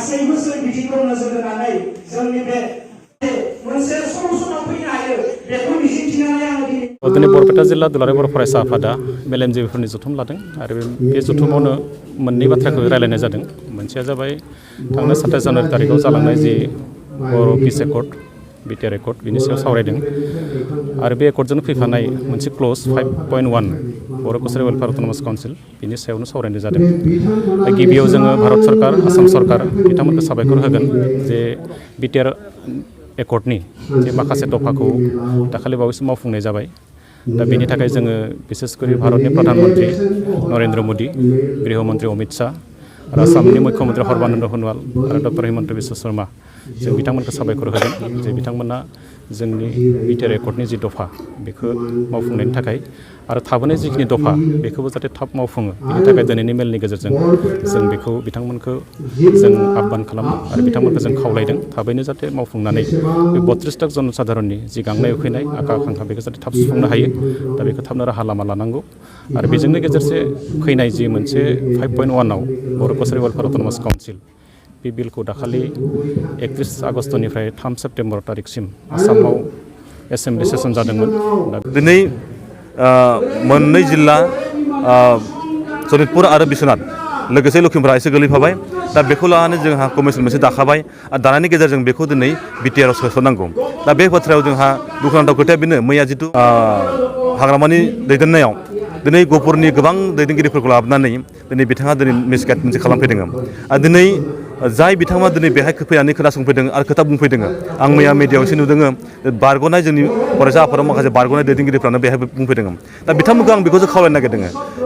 गासैबो बिथिंखौ नोजोर होनानै जोंनि बे मोनसे समाव फैनो हायो बेखौ मिजिंथिनानै आङो दिनै बरपेटा जिल्ला दुलाराय बर' फरायसा आफादा मेलेमजिबिफोरनि जथुम लादों आरो बे जथुमावनो मोननै बाथ्राखौ रायलायनाय जादों। मोनसेया जाबाय थांनाय 27 जानुवारि तारिखआव जालांनाय जि बर' पिस एकर्ड बिटिआर एकर्ड बिनि सायाव सावरायदों आरो बे एकर्डजोंनो फैफानाय मोनसे क्लज 5.1 बर' कसारि वेलफेयार अट'नमास काउन्सिल बिनि सायावनो सावरायनाय जादों। गिबियाव जोङो भारत सरकार आसाम सरकार बिथांमोनखौ साबायखर होगोन जे बिटिआर एकर्डनि जे माखासे दफाखौ दाखालि बावैसो मावफुंनाय जाबाय। दा बेनि थाखाय जोङो बिसेसकरि भारतनि प्रधानमन्त्री नरेन्द्र मोदी, गृहमन्त्री अमित शाह आरो आसामनि मुख्यमन्त्री सर्बानन्द सोनोवाल आरो डक्टर हिमन्त बिश्व शर्मा जों बिथांमोनखौ साबायखर होगोन जे बिथांमोना जोंनि बिटिआर एकर्डनि जि दफा बेखौ मावफुंनायनि थाखाय आरो थाबोनाय जिखिनि दफा बेखौबो जाहाथे थाब मावफुङो बेनि थाखाय दिनैनि मेलनि गेजेरजों जों बेखौ बिथांमोनखौ जों आह्वान खालामदों आरो बिथांमोनखौ जों खावलायदों थाबैनो जाहाथे मावफुंनानै बे 32 लाख जनसाधारननि जि गांनाय उखैनाय आखा आखांखा बेखौ जाहाथे थाब सुफुंनो हायो। दा बेखौ थाबनो राहा लामा लानांगौ आरो बेजोंनो गेजेरसे फैनाय जि मोनसे 5.1 आव बर' कसारि वेलफेयार अट'नमास काउन्सिल बे बिलखौ दाखालि 31 आगस्तनिफ्राय 3 सेप्तेम्बर तारिखसिम आसामाव एसेम्बलि सेसन जादोंमोन। दिनै मोननै जिल्ला सनितपुर आरो बिश्वनाथ लोगोसे लखिमपुरा एसे गोलैफाबाय। दा बेखौ लानानै जोंहा कमिसन मोनसे दाखाबाय आरो दानायनि गेजेरजों बेखौ दिनै बिटिआरआव सोसननांगौ। दा बे बाथ्रायाव जोंहा दुखुनांथाव खोथाया बेनो मैया जितु हाग्रामानि दैदेननायाव दिनै गहपुरनि गोबां दैदेनगिरिफोरखौ लाबोनानै दिनै बिथाङा दिनै मिसगाइड मोनसे खालामफैदों आरो दिनै जाय बिथाङा दिनै बेहाय फैनानै खोनासंफैदों आरो खोथा बुंफैदों आं मैया मिडियायाव एसे नुदों बारग'नाय जोंनि फरायसा आफादाव माखासे बारग'नाय दैदेनगिरिफ्रानो बेहाय बुंफैदों। दा बिथांमोनखौ आं बेखौसो खावलायनो नागिरदों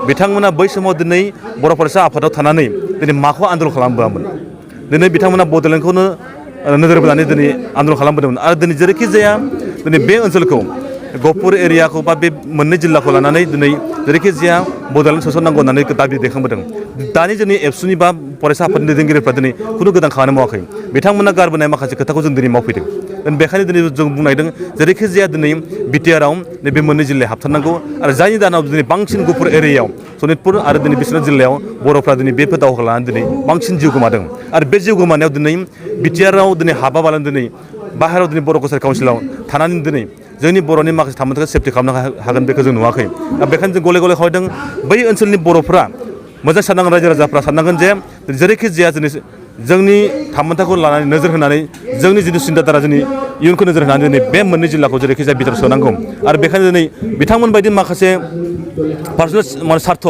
बिथांमोना बै समाव दिनै बर' फरायसा आफादाव थानानै दिनै माखौ आन्दलन खालामबोआमोन। दिनै बिथांमोना बड'लेण्डखौनो नोजोर बोनानै दिनै आन्दलन खालामबोदोंमोन आरो दिनै जेरैखि जाया दिनै बे ओनसोलखौ गहपुर एरियाखौ बा बे मोननै जिल्लाखौ लानानै दिनै जेरैखि जाया बड'लेण्ड सोसननांगौ होननानै दाबि दैखांबोदों। दानि जोंनि एबसुनि बा फरायसा आफादनि दैदेनगिरिफ्रा दिनै खुनु गोदान खामानि मावाखै। बिथांमोना गारबोनाय माखासे खोथाखौ जों दिनै मावफैदों। बेखायनो दिनै जों बुंनायदों जेरैखि जाया दिनै बिटिआरआव नैबे मोननै जिल्लाया हाबथारनांगौ आरो जायनि दानाव दिनै बांसिन गहपुर एरियायाव सनितपुर आरो दिनै बिश्वनाथ जिल्लायाव बर'फ्रा दिनै बेफोर दावहाखौ लानानै दिनै बांसिन जिउ गोमादों आरो बे जिउ गोमानायाव दिनै बिटिआरआव दिनै हाबाबालानो दिनै बाहेरायाव दिनै बर' कसारि काउन्सिलाव थानानै दिनै जोंनि बर'नि माखासे थामोनथाखौ सेफटि खालामनो हागोन बेखौ जों नुवाखै। दा बेखायनो जों गले गले खावलायदों बै ओनसोलनि बर'फ्रा मोजां साननांगोन, रायजो राजाफ्रा साननांगोन जे जेरैखि जाया जोंनि थामोनथाखौ लानानै नोजोर होनानै जोंनि जिथु सिन्थाधारा जोंनि इयुनखौ नोजोर होनानै दिनै बे मोननै जिल्लाखौ जेरैखि जाया बिटिआरआव सोनांगौ आरो बेखायनो दिनै बिथांमोन बायदि माखासे पार्सनेल सार्थ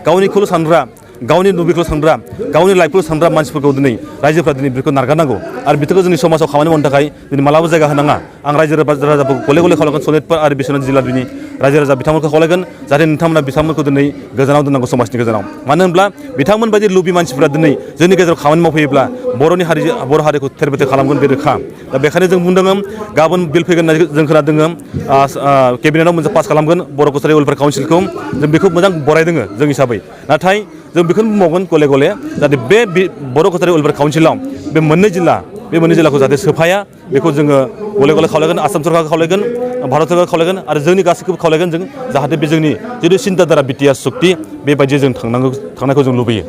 गावनिखौल' सानग्रा गावनि लुबैखौल' सानग्रा गावनि लाइफखौल' सानग्रा मानसिफोरखौ दिनै रायजोफ्रा दिनै बेखौ नारगारनांगौ आरो बेखौ जोंनि समाजाव खामानि मावनो थाखाय दिनै मालाबा जायगा होनाङा। आं रायजो राजाफोरखौ गले गले खावलायगोन सनितपुर आरो बिश्वनाथ जिल्लानि रायजो राजा बिथांमोनखौ खावलायगोन जाहाथे नोंथांमोना बिथांमोनखौ दिनै गोजानाव दोननांगौ समाजनि गोजानाव। मानो होनब्ला बिथांमोन बायदि लुबि मानसिफ्रा दिनै जोंनि गेजेराव खामानि मावफैयोब्ला बर' हारिखौ थेर बेथेर खालामगोन बे रोखा। दा बेखायनो जों बुंदों गाबोन बिल फैगोन होननानै जों खोनादों केबिनेटआव मोनसे पास खालामगोन बर' कसारि वेलफेयार काउन्सिलखौ जों बेखौ मोजां बरायदों जों हिसाबै। नाथाय जों बेखौनो बुंबावगोन गले गले जाहाथे बे बर' कसारि वेलफेयार काउन्सिलाव बे मोननै जिल्लाखौ जाहाथे सोफाया बेखौ जोङो गले गले खावलायगोन। आसाम सरकारखौ खावलायगोन, भारत सरकारखौ खावलायगोन आरो जोंनि गासैखौबो खावलायगोन जों जाहाथे बे जोंनि जिथु सिन्थाधारा बिटिआर सक्ति बेबायदि जों थांनायखौ जों लुबैयो।